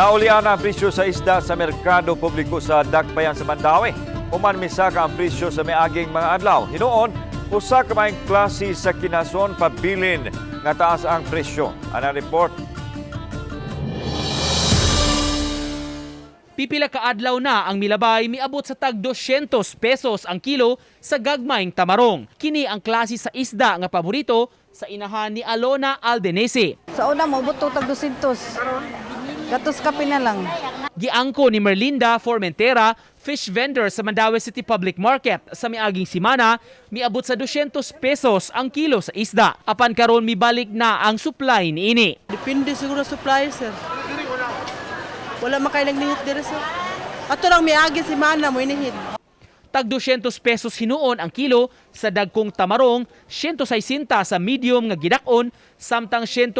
Naulian ang presyo sa isda sa merkado publiko sa Dakbayan sa Mandaue. Human misaka ang presyo sa miaging mga adlaw. Hinuon, usa ka maayong klase sa kinason pabilin nga taas ang presyo. Ana report. Pipila ka adlaw na ang milabay miabot sa tag 200 pesos ang kilo sa gagmayng tamarong. Kini ang klase sa isda nga paborito sa inahan ni Alona Aldenese. Sa una mo, buto tag 200. Gatos kape na lang. Giangko ni Merlinda Formentera, fish vendor sa Mandaue City Public Market sa miaging simana, miabot sa 200 pesos ang kilo sa isda. Apan karon mibalik na ang supply niini. Depende siguro sa supplier, sir. Wala makay nagnihit dire, sir. Ato lang miagi si Mana mo inihit. Tag 200 pesos hinuon ang kilo sa dagkong tamarong, 160 sa medium nga gidak-on, samtang 140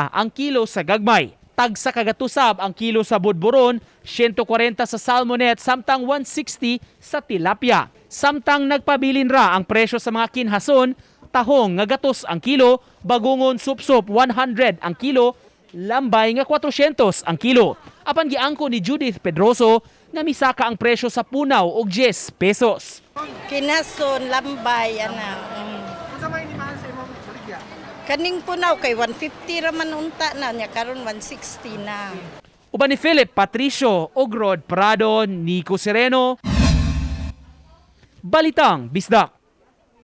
ang kilo sa gagmay. Tag sa kagatusab ang kilo sa budburon, 140 sa salmonet, samtang 160 sa tilapia. Samtang nagpabilin ra ang presyo sa mga kinhason, tahong nga gatos ang kilo, bagungon supsop 100 ang kilo, lambay nga 400 ang kilo. Apan giangko ni Judith Pedroso nga misaka ang presyo sa punaw og 10 pesos. Kinason, lambay, ana. Kaning punaw kay 150 ra man unta na nya karon 160 na. Uban ni Philip Patricio og Rod Prado, Nico Sereno. Balitang Bisdak.